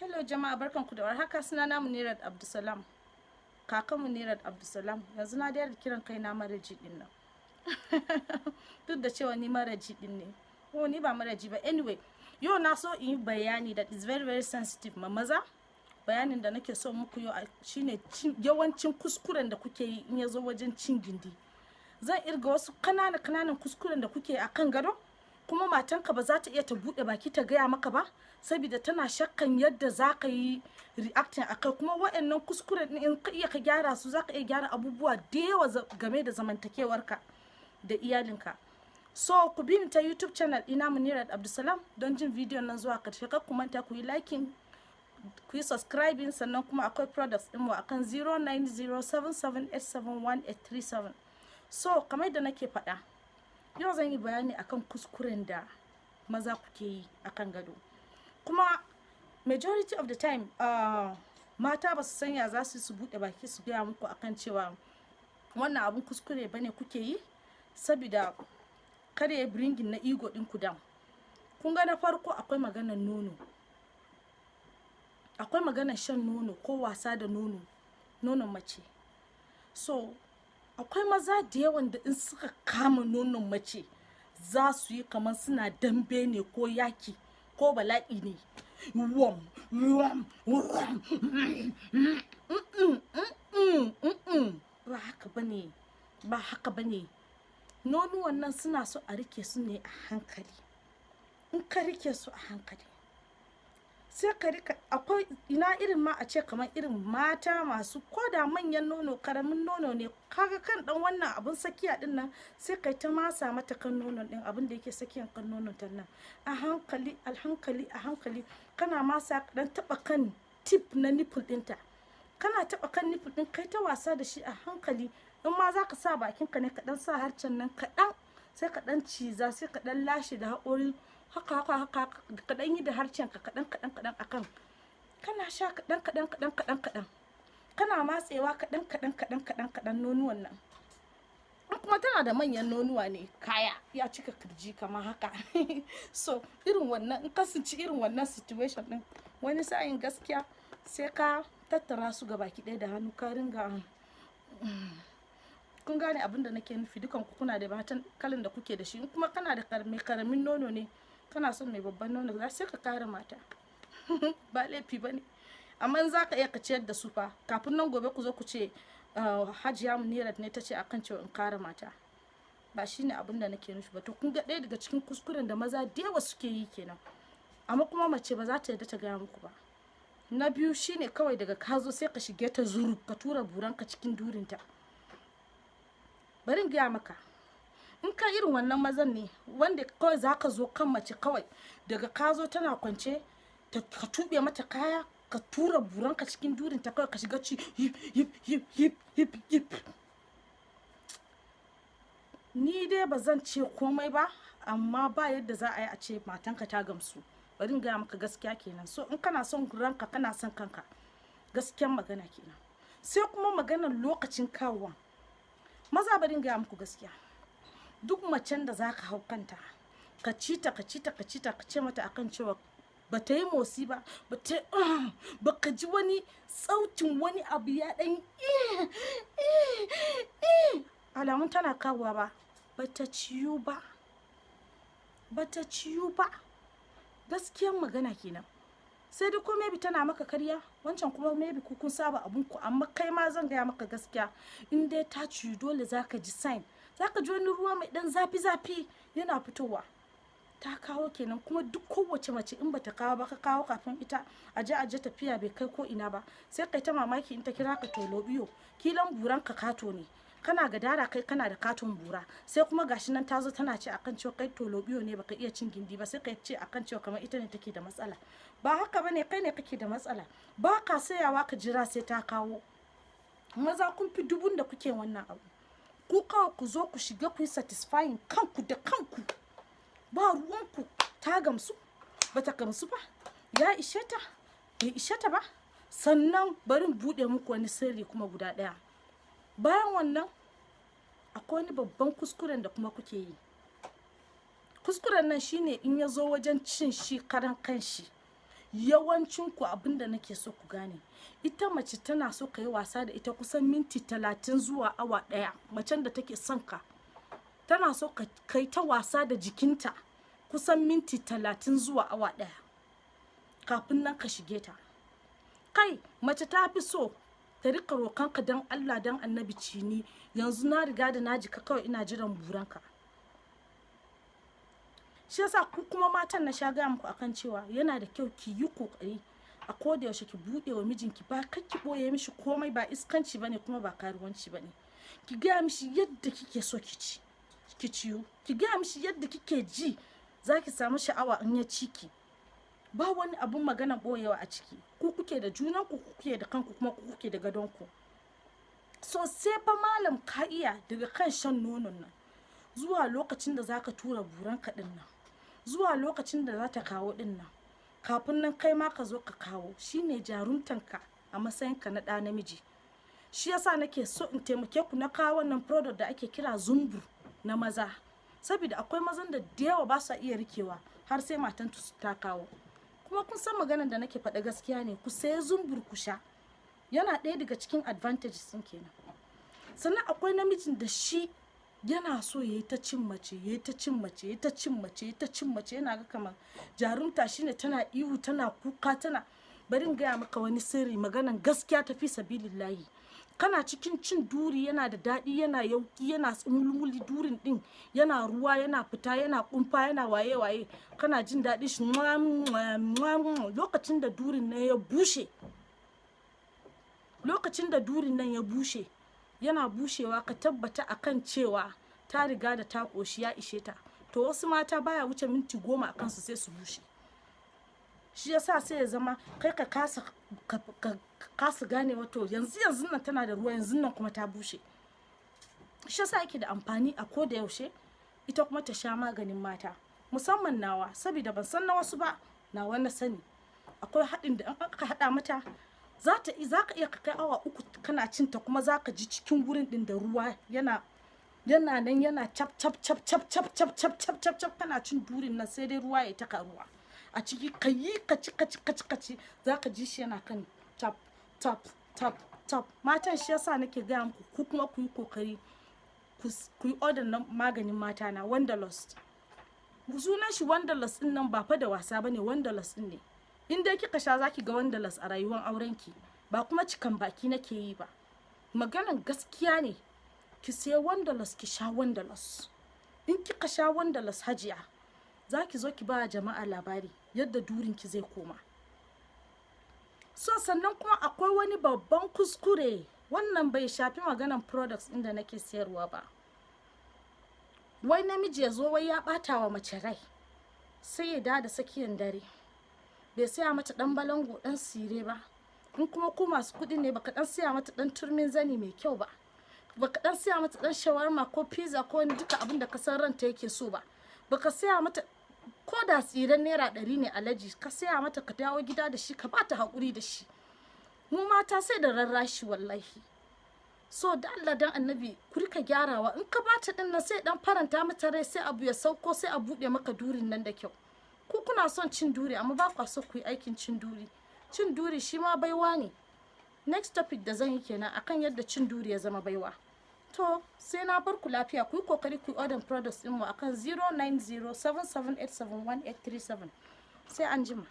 Hello jama'a, barkanku da warhaka. Suna na Munirat Abdulsalam. Kakan Munirat Abdulsalam. Yanzu na daina kiran kaina maraji din nan. Duk da cewa ni maraji din ne. Ko ni ba maraji ba. Anyway, yau na so in yi bayani that is very very sensitive ma maza. Bayanin da nake so muku yau shine yawancin kuskuren da kuke yi in ya zo wajen cin gindi. Zan irga wasu kanana kananan kuskuren da kuke a kan gado, kuma matanka ba za ta iya ta bude baki ta gaya maka ba saboda tana shakkan yadda za ka yi reacting a kai. Kuma waɗannan kuskuren in ka iya ka gyara su, za ka iya gyara abubuwa da yawa game da zamantakewarka da iyalinka. So ku bi ni ta YouTube channel ina, Munirat Abdulsalam, don jin bidiyon nan zuwa karshe. Kar ku manta ku yi liking, ku yi subscribing. Sannan kuma akwai products ɗinmu akan 09077871837. So kamar yadda nake faɗa, yau zan yi bayani akan kuskuren da maza kuke yi akan gado. Kuma majority of the time mata ba su sanya za su su buɗe baki su gaya muku akan cewa wannan abun kuskure bane kuke yi, saboda kada ya bringing na ego ɗinku down. Kun ga, na farko akwai maganar nono, akwai maganar shan nono ko wasa da nono, nonon mace. So akwai maza da yawan da in suka kama nonon mace, za su yi kamar suna dambe ne ko yaki ko bala'i ne. Wam wam wam. Ba haka bane, ba haka bane. Nonuwan nan suna so a rike su ne a hankali. In ka rike su a hankali, sai ka rika akwai ina irin ma a ce kamar irin mata masu koda manyan nono, karamin nono ne, kaga kan dan wannan abun sakiya din nan, sai kai ta masa mata kan nonon din, abin da yake sakiyan kan nonon ta nan, a hankali, a hankali, a hankali kana masa, dan taba kan tip na nipple dinta. Kana taba kan nipple din, kai ta wasa da shi a hankali. In ma za ka sa bakin ka ne, ka dan sa harcen nan kaɗan, sai ka dan ciza, sai ka dan lashe da haƙori, haka haka haka, ka dan yi da harcen ka kaɗan kaɗan kaɗan akan kana sha, kaɗan kaɗan kaɗan kaɗan kaɗan, kana matsewa kaɗan kaɗan kaɗan kaɗan kaɗan nonuwan nan. In kuma tana da manyan nonuwa ne, kaya ya cika kirji kamar haka, so irin wannan, in kasance irin wannan situation din, wani sa'in gaskiya sai ka tattara su ga baki ɗaya da hannu, ka ringa, kun gane abin da nake nufi. Dukan ku kuna da matan kalan da kuke da shi. In kuma kana da mai karamin nono ne, kana son mai babban nono, za sai ka kare mata, ba laifi ba ne. Amma in za ka iya ka ciyar da su fa, kafin nan gobe ku zo ku ce Hajiya Munirat ne ta ce akan cewa in kare mata. Ba shine abin da nake nufi ba. To kun ga, ɗaya daga cikin kuskuren da maza da yawa suke yi kenan, amma kuma mace ba za ta yarda ta gaya muku ba. Na biyu shine kawai daga ka zo sai ka shige ta zuru, ka tura buranka cikin durinta. Bari in gaya maka, in ka irin wannan mazan ne wanda kawai za ka zo kan mace, kawai daga ka zo tana kwance, ka tuɓe mata kaya, ka tura buranka cikin durinta, kawai ka shiga ci hip hip hip hip hip hip, ni dai ba zan ce komai ba, amma ba yadda za a yi a ce matanka ta gamsu. Bari in gaya maka gaskiya kenan. So in kana son ranka, kana son kanka, gaskiyan magana kenan. Sai kuma maganar lokacin kawowa. Maza, bari in gaya muku gaskiya, duk macen da zaka hau kanta, ka ci ta, ka ci ta, ka ci ta, ka ce mata akan cewa ba ta yi motsi ba, ba ta ba, ka ji wani sautin wani abu ya dan alamun tana kawowa ba, ba ta ciyu ba, ba ta ciyu ba. Gaskiyan magana kenan. Sai dai ko maybe tana maka karya, wancan kuma maybe ku kun saba abun ku. Amma kai ma zan gaya maka gaskiya, in dai ta ciyu, dole zaka ji sign, zaka ji wani ruwa mai dan zafi zafi yana fitowa, ta kawo kenan. Kuma duk kowace mace in bata kawo ba, ka kawo kafin ita, aje aje tafiya bai kai ko ina ba. Sai kai ta mamaki in ta kira ka tolo biyo, kilan buran ka kato ne, kana gadara kai kana da katon bura, sai kuma gashi nan ta zo tana ce akan cewa kai tolo biyo ne, baka iya cin gindi ba. Sai kai ce akan cewa kamar ita ne take da matsala. Ba haka bane, kai ne kake da matsala. Ba ka sayawa ka jira sai ta kawo. Maza kun fi dubun da kuke wannan abu. Ku kawai ku zo ku shiga, ku yi satisfying kanku da kanku, ba ruwanku ta gamsu bata gamsu ba, ya ishe ta, bai ishe ta ba. Sannan bari in buɗe muku wani sirri kuma guda ɗaya. Bayan wannan, akwai wani babban kuskuren da kuma kuke yi. Kuskuren nan shine in ya zo wajen cin shi karan kanshi, Yawancin ku abin da nake so ku gane, ita mace tana so ka yi wasa da ita kusan minti 30 zuwa awa 1. Macen da take son ka tana so ka kai ta wasa da jikinta kusan minti 30 zuwa awa 1 kafin nan ka shige ta. Kai, mace ta fi so ta rika roƙonka don Allah don Annabi cini, yanzu na riga da na jika, kawai ina jiran buranka. Shi yasa ku kuma matan na sha gaya muku akan cewa yana da kyau ki yi kokari a koda yaushe ki buɗe wa mijinki, ba kar ki ɓoye mishi komai. Ba iskanci bane kuma ba karuwanci bane. Ki gaya mishi yadda kike so ki ci, ki ciyu. Ki gaya mishi yadda kike ji zaki samu sha'awa in ya ci ki. Ba wani abun magana ɓoyewa a ciki. Ku kuke da junan ku, kuke da kanku, kuma ku kuke da gadon ku. So sai fa malam ka iya daga kan shan nonon nan zuwa lokacin da zaka tura buranka din nan, zuwa lokacin da za ta kawo din nan, kafin nan kai ma ka zo ka kawo, shine jarumtanka a matsayinka na ɗa namiji. Shi yasa nake so in taimake ku na kawo wannan product da ake kira Zumbur na maza, saboda akwai mazan da yawa ba sa iya rikewa har sai matan ta kawo. Kuma kun san maganar da nake faɗa gaskiya ne. Ku sayi Zumbur ku sha, yana ɗaya daga cikin advantages ɗin kenan. Sannan akwai namijin da shi yana so ya yi ta cin mace, ya yi ta cin mace, ya yi ta cin mace, ya yi ta cin mace. Yana ga kamar jarumta shine tana ihu, tana kuka, tana. Bari in gaya maka wani sirri, maganan gaskiya tafi sabilillahi. Kana cikin cin duri, yana da daɗi, yana yauki, yana tsumulmuli, durin din yana ruwa, yana fita, yana kumfa, yana waye waye, kana jin daɗi shi. Lokacin da durin nan ya bushe, lokacin da durin nan ya bushe, yana bushewa, ka tabbata akan cewa ta riga da ta ƙoshi, ya ishe ta. To wasu mata baya wuce minti 10 a kansu sai su bushe. Shi yasa sai ya zama kai ka kasa gane wato yanzu yanzu nan tana da ruwa, yanzu nan kuma ta bushe. Shi yasa yake da amfani a koda yaushe ita kuma ta sha maganin mata, musamman nawa, saboda ban san na wasu ba, nawa na sani. Akwai haɗin da in aka haɗa mata za ka iya ka kai awa 3 kana cinta, kuma za ka ji cikin wurin ɗin da ruwa yana nan yana cap cap cap cap cap cap cap cap cap cap. Kana cin durin nan sai dai ruwa ya ta karuwa a ciki. Ka yi ka ci, ka ci, ka ci, ka ci, za ka ji shi yana kan tap tap tap tap. Matan, shi yasa nake gaya muku, ku kuma ku yi kokari ku yi order na maganin mata na Wanderlust. Sunan shi Wanderlust din nan ba fa da wasa bane. Wanderlust din ne, in dai kika sha zaki ga Wanderlust a rayuwar aurenki. Ba kuma cikan baki nake yi ba, maganan gaskiya ne. Ki sai Wanderlust, ki sha Wanderlust. In kika sha Wanderlust, hajiya, za ki zo ki ba jama'a labari yadda durinki zai koma. So sannan kuma akwai wani babban kuskure, wannan bai shafi maganan products inda nake siyarwa ba. Wai namiji ya zo wai ya bata wa mace rai, sai ya da tsakiyar dare bai saya mata dan balango, dan sire ba. In kuma ku masu kuɗi ne, baka dan saya mata dan turmin zani mai kyau ba, baka dan saya mata dan shawarma ko pizza ko wani duka abin da ka san ranta yake so ba, baka saya mata ko da tsiren naira 100 ne, alaji, ka saya mata ka dawo gida da shi, ka bata haƙuri da shi. Mu mata sai da rarrashi wallahi. So da Allah dan Annabi ku rika gyarawa. In ka bata din nan sai dan faranta mata rai, sai abu ya sauko, sai a bude maka durin nan da kyau. Ku kuna son cin duri amma ba kwa so ku yi aikin cin duri. Cin duri shi ma baiwa ne. Next topic da zan yi kenan akan yadda cin duri ya zama baiwa. To sai na bar ku lafiya. Ku yi kokari ku yi order products din mu akan 09077871837. Sai an jima.